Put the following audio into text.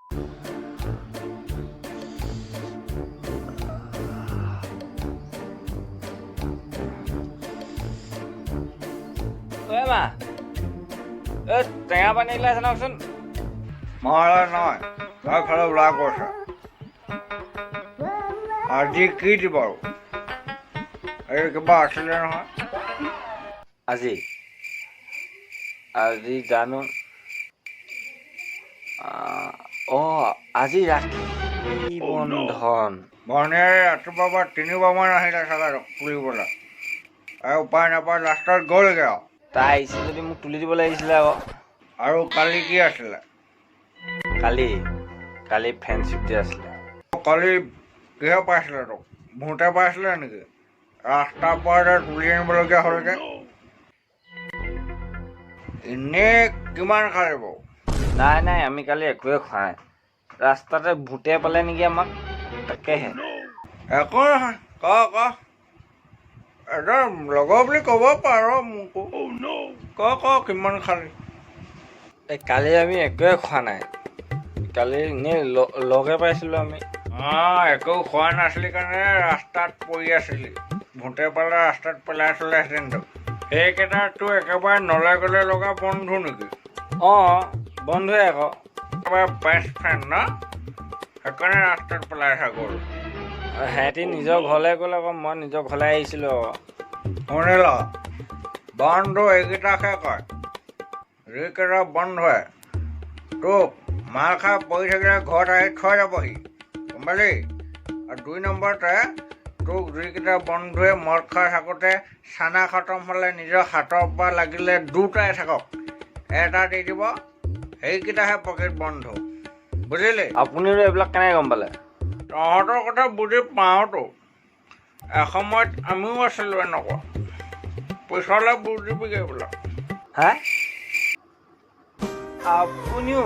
ঐ মা, ঐ, টেঙা পানী এগিলাচ আনকচোন। মই নহয়, তই ফালে ওলাই গৈছে। আজি কি দিব আৰু? এই কিবা আছিলে নহয়। আজি আজি জানো, আজি ৰাখী বন্ধন। ভনীয়ে ৰাতিপুৱাৰ পৰা তিনিবাৰমান আহিলে চাগে তুলিবলৈ। এই উপায় নাপায় লাষ্টত গ'লগৈ আৰু। তাই আহিছে যদি মোক তুলি দিব লাগিছিলে আকৌ। আৰু কালি কি আছিলে? কালি কালি ফ্ৰেণ্ডশ্বিপ ডে আছিলে। কালি কিহে পাইছিলে তোক? ভূতে পাইছিলে নেকি, ৰাস্তাৰ পৰা যে তুলি আনিবলগীয়া হ'লগৈ? এনেই কিমান খালি বাৰু? নাই নাই, আমি কালি একোৱে খোৱা নাই। ৰাস্তাতে ভূতে পালে নেকি আমাক, তাকেহে। একো নহয়, ক ক, একদম লগৰ বুলি ক'ব পাৰ মোকো। ক ক, কিমান খালি? এই কালি আমি একোৱে খোৱা নাই। কালি এনেই লগে পাইছিলোঁ আমি। অঁ, একো খোৱা নাছিলি কাৰণে ৰাস্তাত পৰি আছিলি। ভূতে পালে ৰাস্তাত পেলাই থ'লেহেঁতেন তোক। সেইকেইটা তোৰ একেবাৰে নলে গলে লগা বন্ধু নেকি? অঁ, বন্ধুৱে আকৌ। একেবাৰে বেষ্ট ফ্ৰেণ্ড ন, সেইকাৰণে ৰাস্তাত পেলাই থৈ গ'ল। সিহঁতি নিজৰ ঘৰলৈ গ'ল আকৌ, মই নিজৰ ঘৰলৈ আহিছিলোঁ আকৌ। শুনিল, বন্ধু এইকেইটাকে কয়, যিকেইটা বন্ধুৱে তোক মাৰ খাই পৰি থাকিলে ঘৰত আহি থৈ যাবহি, গম পালি? আৰু দুই নম্বৰতে তোক যিকেইটা বন্ধুৱে মদ খাই থাকোঁতে চানা খতম হ'লে নিজৰ হাতৰ পৰা লাগিলে দুটাই থাকক, এটা দি দিব, সেইকেইটাহে প্ৰকৃত বন্ধু, বুজিলি? আপুনিও এইবিলাক কেনেকৈ গম পালে? তহঁতৰ কথা বুজি পাওঁতো। এসময়ত আমিও আছিলোঁ এনেকুৱা। পিছলৈ বুজিবিগৈ এইবিলাক। হা, আপুনিও